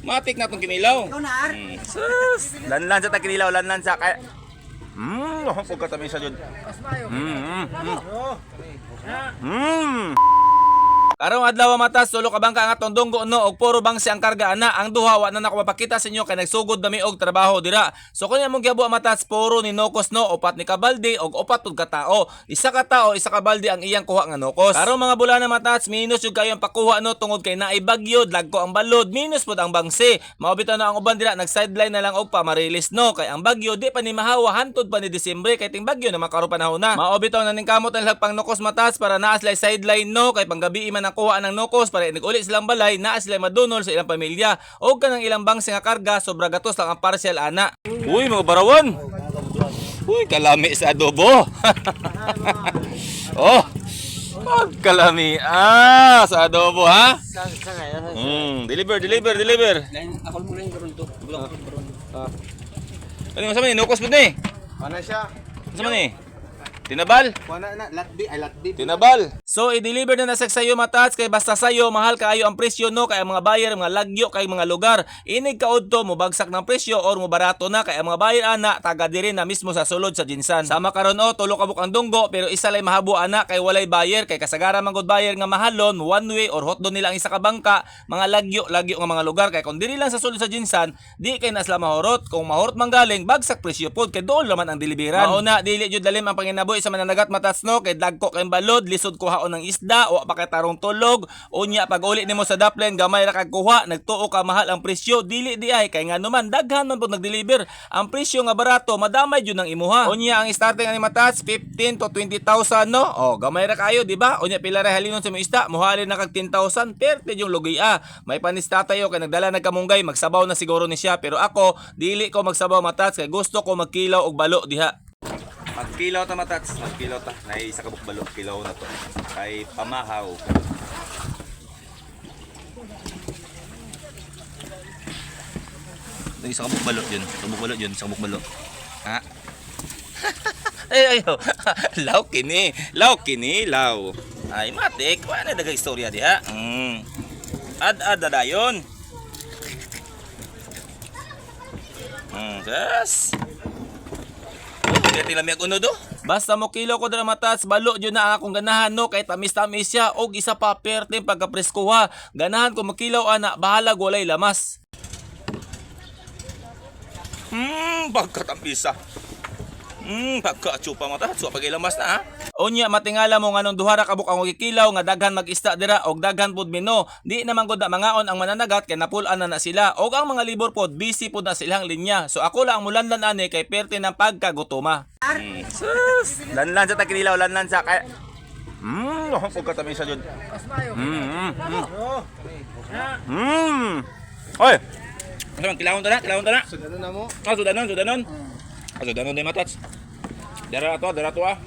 Matik na tong kinilaw. Sus! Lanlan sa ta kinilaw, lanlan sa kay. Pagkatamis sa jud. Karong adlaw, matas, tulo ka bangka ang atong dunggo no, og puro bang ang karga ana. Ang duha wa na nako mapakita sa inyo kay nagsugod na mi og trabaho dira. So kun among giabo, matas, puro ni nokos no, upat ni kabalde og upat pud ka tao. Isa ka tao, isa ka balde ang iyang kuha nga nokos. Karong mga bulana, matas, minus jud kayo ang pakuha no, tungod kay naay bagyo, dagko ang balod, minus pud ang bangsi. Mao bitaw na ang uban dira nag sideline na lang og pamarilis no, kay ang bagyo di pa ni mahawa hantod pa ni Disyembre, kay ting bagyo na makaro panahon na. Mao bitaw na ning kamot ang pang nokos, matas, para naa sila sideline no, kay panggabi man ang kuha ng nokos para inig uli silang balay, naa sila madunol sa ilang pamilya. Og kanang ilang bangsi nga karga, sobra gatos lang ang parcel ana. Uy, mga barawan. Uy, kalami sa adobo. Oh. Pagkalami ah sa adobo ha. Deliver, deliver, deliver. Ako mo lang karon to. Ano yung sa man, nukos po ni? Ano siya? Sa man ni? Tinabal? Wala na, latbi, ay latbi. Tinabal. So i-deliver na na sa sayo, matats, kay basta sayo mahal kaayo ang presyo no, kay ang mga buyer mga lagyo kay mga lugar. Inig kaudto mo bagsak ng presyo or mo barato na kay ang mga buyer ana taga diri na mismo sa sulod sa Jinsan. Sama karon o, tulo ka ang dunggo pero isa lay mahabo ana kay walay buyer, kay kasagara man gud buyer nga mahalon one way or hotdog nila ang isa ka bangka, mga lagyo lagyo nga mga lugar, kay kung diri lang sa sulod sa Jinsan di kay na sila mahurot. Kung mahurot man galing, bagsak presyo pod kay dool naman ang deliveran. Mao na dili jud lalim ang panginabuhi sa mananagat, matas no, kay dagko kay balod, lisod kuhaon ng isda, wa pa kay tarong tulog. Unya pag uli nimo sa daplen, gamay ra kag kuha, nagtuo ka mahal ang presyo, dili di ay, kay ngano man daghan man pud nagdeliver. Ang presyo nga barato, madamay jud ang imuha. Unya ang starting ani, matas, 15 to 20,000 no. Oh, gamay ra kayo, di ba? Unya pila ra halinon sa imong isda, muhalin na kag 10,000, perte yung lugi ah. May panis tatayo kay nagdala nagkamunggay, magsabaw na siguro ni siya, pero ako dili ko magsabaw, matats, kay gusto ko magkilaw og balo diha. Magkilaw ta, matats, magkilaw ta. Nay isa ka balo, kilaw na to. Kay pamahaw. Nay isa ka balo yun. Kabuk balo yun, isa kabuk balo. Ha? Ay ayo. Law kini, law kini, law. Ay matik, wala na daga istorya diha. Ad-ad dayon. Yes. Kaya tilami ang unod oh. Basta mo kilo ko dra, matats, balo jud na ang akong ganahan no, kay tamis-tamis siya og isa pa perte pagka-presko ha. Ganahan ko makilaw ana, bahalag walay lamas. Pagkatampisa. Pagka-tsupa, matats, wa pag lamas na ha. Unya matingala mo nganong duha ra ka buk ang kikilaw nga daghan mag-isda dira og daghan pud mino. Di naman gud na mangaon ang mananagat kay napul-an na na sila og ang mga libor pod busy pod na silang linya. So ako lang ang mulanlan ani kay perte ng pagkagutoma. Sus! Lanlan sa tagkinilaw, lanlan sa kay. Pagkatamis sa jud. Oy. Ano man kilawon ta na, kilawon ta na. Sudano na mo. Ah, sudanon, sudanon. Ah, sudanon din, matats. Dara to, dara to ah.